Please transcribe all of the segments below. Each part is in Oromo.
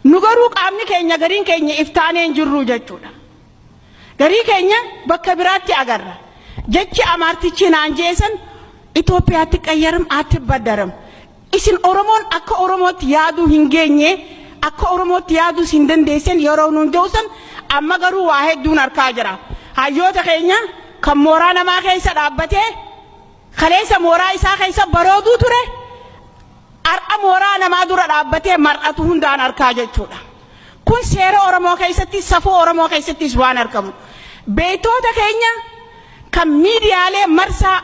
Nu garuu qaamni keenya gariin keenya iftaanee hin jirru jechuudha. Garii keenya bakka biraatti agarra. Jechi Amaartichi naan jeesan Itoophiyaatti qayyaram atti baddaram. Isin Oromoon akka Oromootti yaaduu hin geenye, akka Oromootti yaaduus hin dandeessan yeroo nuun jedhu, amma garuu waa hedduun harkaa jira. Hayyoota keenya kan mooraa namaa keessa dhaabbatee kaleessa mooraa isaa keessa barooduu ture, har'a mooraa namaa dura dhaabbatee mar'atu hundaan harkaa jechuudha. Kun seera Oromoo keessatti, safuu Oromoo keessattis waan argamu. Beektoota keenya kan miidiyaalee marsaa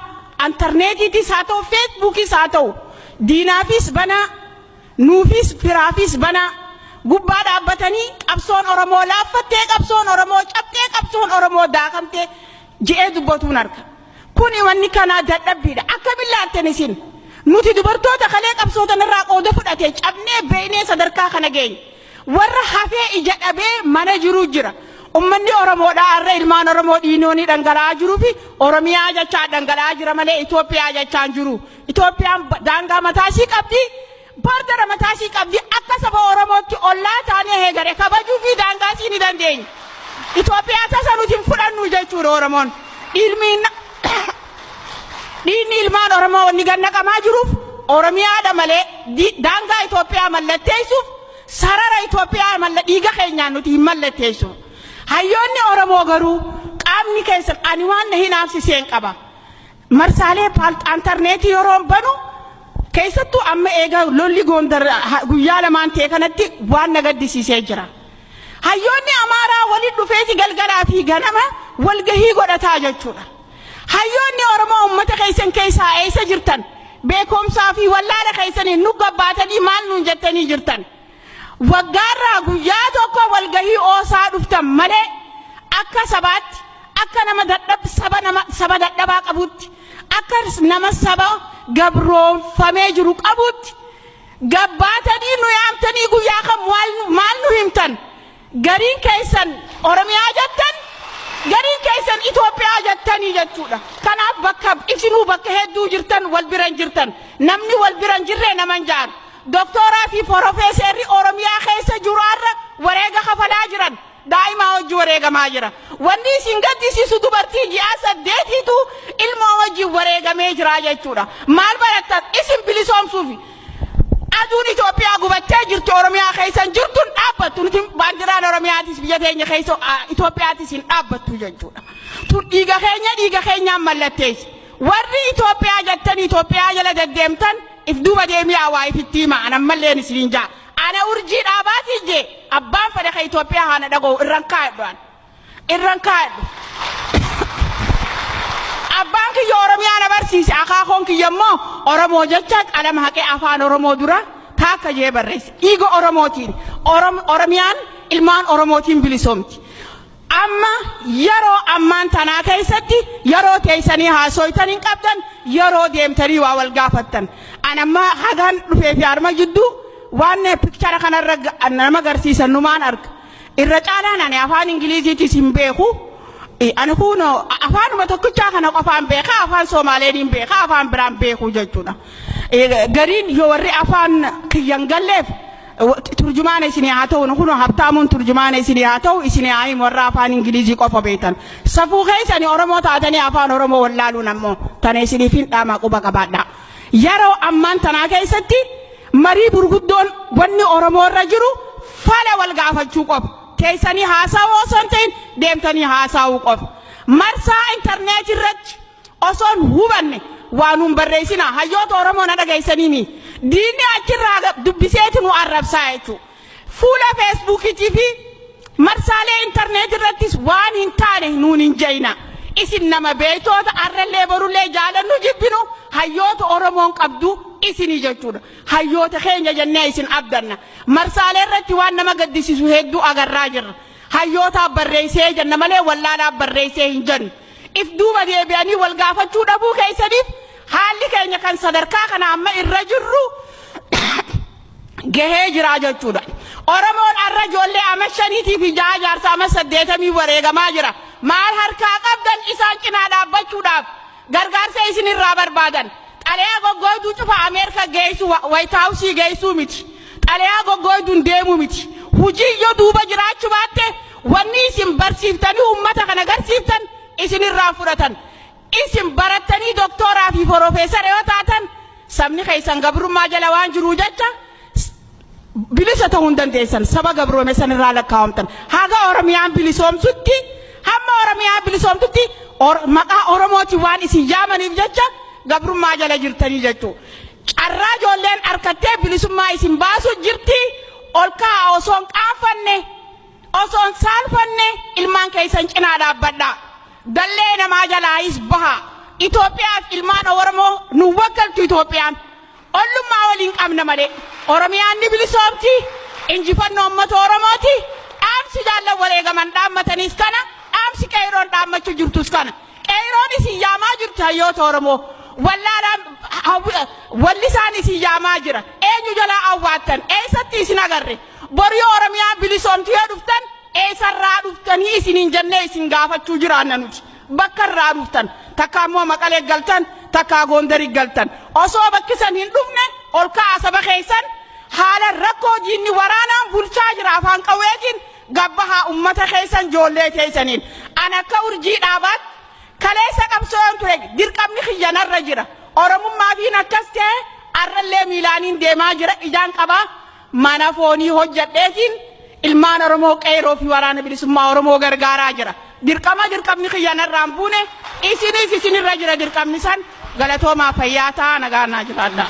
intarneetiitis haa ta'u, Feesbuukis haa ta'u, diinaafis banaa, nuufis firaafis banaa gubbaa dhaabbatanii qabsoon Oromoo laaffattee, qabsoon Oromoo cabxee, qabsoon Oromoo daakamtee je'ee dubbatuun arga. Kuni wanni kanaa dadhabbiidha. Akkamiin laaltan isin? Nuti dubartoota kalee qabsootan irraa qooda fudhate cabnee beeknee sadarkaa kana geenye. Warra hafee ija dhabee mana jiru jira. Ummanni Oromoodhaa har'a ilmaan Oromoo dhiinoonii dhangala'aa jiruu fi Oromiyaa jechaa dhangala'aa jira malee Itoophiyaa jechaa hin jiru. Itoophiyaan daangaa mataa ishii qabdi. Border mataa ishii qabdi. Akka saba Oromootti ollaa taanee heegare kabajuu fi daangaa ishii ni dandeenya. Itoophiyaa tasa nuti hin fudhannu jechuudha Oromoon. Ilmiin dhiinni ilmaan Oromoo wanni gannaqamaa jiruuf Oromiyaadha malee daangaa Itoophiyaa mallatteessuuf, sarara Itoophiyaa malla dhiiga keenyaan nuti hin mallatteessu. Hayyoonni Oromoo garuu qaamni keessan ani waan na hinaafsiseen qaba. Marsaalee intarneetii yeroo banu, keessattuu amma eega lolli Gondar guyyaa 2n ta'e kanatti, waan na gaddisiisee jira. Hayyoonni Amaaraa walitti dhufeeti galgalaa fi ganama walgahii godhataa jechuudha. Hayyoonni Oromoo uummata keessan keessaa eessa jirtan? Beekumsaa fi wallaala keessanii nu gabbaatanii maal nuun jettanii jirtan? Waggaarraa guyyaa tokko walgahii oosaa dhuftan malee akka sabaatti, akka nama dadhab saba nama saba dadhabaa qabutti, akka nama saba gabroonfamee jiru qabutti gabbaatanii nu yaamtanii guyyaa kam maal nu himtan? Gariin keessan Oromiyaa jettan, gariin keessan Itoophiyaa jettanii jechuudha. Kanaaf bakka isinuu bakka hedduu jirtan, wal bira hin jirtan. Namni wal bira hin jirre nama hin jaaru. Doktooraa fi porofeeserri Oromiyaa keessa jiru har'a wareega kafalaa jiran. Daa'ima hojii wareegamaa jira. Wanni isin gaddisiisu dubartii ji'a 8tu ilmoo wajjin wareegamee jira jechuudha. Maal barattan isin bilisoomsuufi? Aduun Itoophiyaa gubattee jirti, Oromiyaa keessa hin jirtu, hin dhaabbattu. Nuti baandiraan Oromiyaatis biyya teenya keessa Itoophiyaatis hin dhaabbattu jechuudha. Tun dhiiga keenya dhiiga keenyaan mallatteessi. Warri Itoophiyaa jettanii Itoophiyaa jala deddeemtan, if duuba deemiyaa waa ifitti hima. Ana ammalleen isiniin jaa. Ana Urjii Dhaabaatii jee, abbaan fedhe ka Itoophiyaa haana dhaga'u, irran kaa'edhu an. Irran kaa'edhu. Abbaan kiyya Oromiyaa na barsiise, akaakoon kiyya immoo Oromoo jecha qalama haqee afaan Oromoo dura taakka jee barreesse. Dhiiga Oromootiin Oromiyaan ilmaan Oromootiin bilisoomti. Amma yeroo ammaan tanaa keessatti yeroo teessanii haasoytan hin qabdan, yeroo deemtanii waa wal gaafattan. An amma hagaan dhufee fi harma jidduu waan picture kanarra nama agarsiisan numaan arga. Irra caalaan ani afaan Ingiliziitis hin beeku. Ani kun afaanuma tokkichaa kana qofaan beeka, afaan Soomaleen hin beeka, afaan biraan beeku jechuudha. Gariin yoo warri afaan kiyyan galleef turjumaana isinii haa ta'u, kun Habtaamuun turjumaana isinii haa ta'u, isinii haa himu warra afaan Ingilizii qofa beektan. Safuu keessanii Oromoo taatanii afaan Oromoo wallaaluun ammoo tana isiniif hin dhaamaa, quba qabaadha. Yeroo ammaan tanaa keessatti marii gurguddoon wanni Oromoo irra jiru fala wal gaafachuu qofa. Teessanii haasawuu osoo hin ta'in deemtanii haasawuu qofa. Marsaa intarneetii irratti osoo hin hubanne waa nuun barreessina. Hayyoota Oromoo na dhageessanii, diinni achirraa dubbiseeti nu arrabsaa jechuudha. Fuula Feesbuukiitii fi marsaalee intarneetii irrattis waan hin taane nuun hin jeyna. Isin nama beektoota, arrallee borullee jaalannu jibbinu, hayyoota Oromoon qabdu isinii jechuudha. Hayyoota keenya jennee isin abdanna. Marsaalee irratti waan nama gaddisiisu hedduu agarraa jirra. Hayyootaaf barreessee jenna malee wallaalaaf barreessee hin jennu. If duuba deebi'anii wal gaafachuu dhabuu keessaniif haalli keenya kan sadarkaa kana amma irra jirru gahee jira jechuudha. Oromoon har'a ijoollee ama 5tii fi 6, jaarsa ama 80 wareegamaa jira. Maal harkaa qabdan isaan cinaa dhaabbachuudhaaf gargaarsa isinirraa barbaadan? Xalayaa goggooyduu cufa Ameerika geessu, White House geessuu miti. Xalayaa goggooyduun deemuu miti. Hujii yoo duuba jiraachuu baatte, wanni isin barsiiftanii uummata kana agarsiiftan isinirraa fudhatan. Isin barattanii doktooraa fi piroofeesara yoo taatan, sabni keessan gabrummaa jala waan jiruu jecha bilisa ta'uu hin dandeessan. Saba gabroome sanirraa lakkaa'amtan. Haga Oromiyaan bilisoomsutti, hamma Oromiyaan bilisoomtutti, maqaa Oromootiin waan isin yaamaniif jecha gabrummaa jala jirtanii jechuudha. Carraa ijoolleen harkattee bilisummaa isin baasu jirti. Ol ka'a, osoo hin qaanfanne, osoo hin saalfanne ilmaan keessan cinaa dhaabbadha. Dallee namaa jalaayis baha. Itoophiyaaf ilmaan Oromoo nu waggaltu Itoophiyaan. Ollummaa waliin qabna malee. Oromiyaan ni bilisoomti. Injifannoo uummata Oromooti. Dhaamsi jaallan wareegaman dhaammataniis kana. Dhaamsi qeeroon dhaammachuu jirtus kana. Qeeroon isin yaamaa jirti, hayyoota Oromoo. Wallaalaan wallisaan isin yaamaa jira. Eenyu jalaa awwaattan? Eessatti isin agarre? Borii Oromiyaan bilisoomti yoo dhuftan, eessarraa dhuftanii isiniin jennee isin gaafachuu jiraanna nuti. Bakka irraa dhuftan, takka ammoo Maqalee galtan, takka Gondarii galtan. Osoo bakki san hin dhufne ol ka'a saba keessan. Haala rakkoo diinni waraanaan bulchaa jira afaan qawweetiin, gabbahaa ummata keessan ijoollee teessaniin. An akka urjii dhaabaatti kaleessa qabsoon ture, dirqamni kiyyanarra jira. Oromummaa fi akkas ta'e arrallee miilaaniin deemaa jira, ijaan qabaa, mana foonii hojjedheetiin ilmaan Oromoo qeeroo fi waraana bilisummaa Oromoo gargaaraa jira. Dirqama dirqamni kiyyanarraan buune, isinis isinirra jira dirqamni san. Galatoomaa, fayyaa ta'a, nagaanaa jiraadha.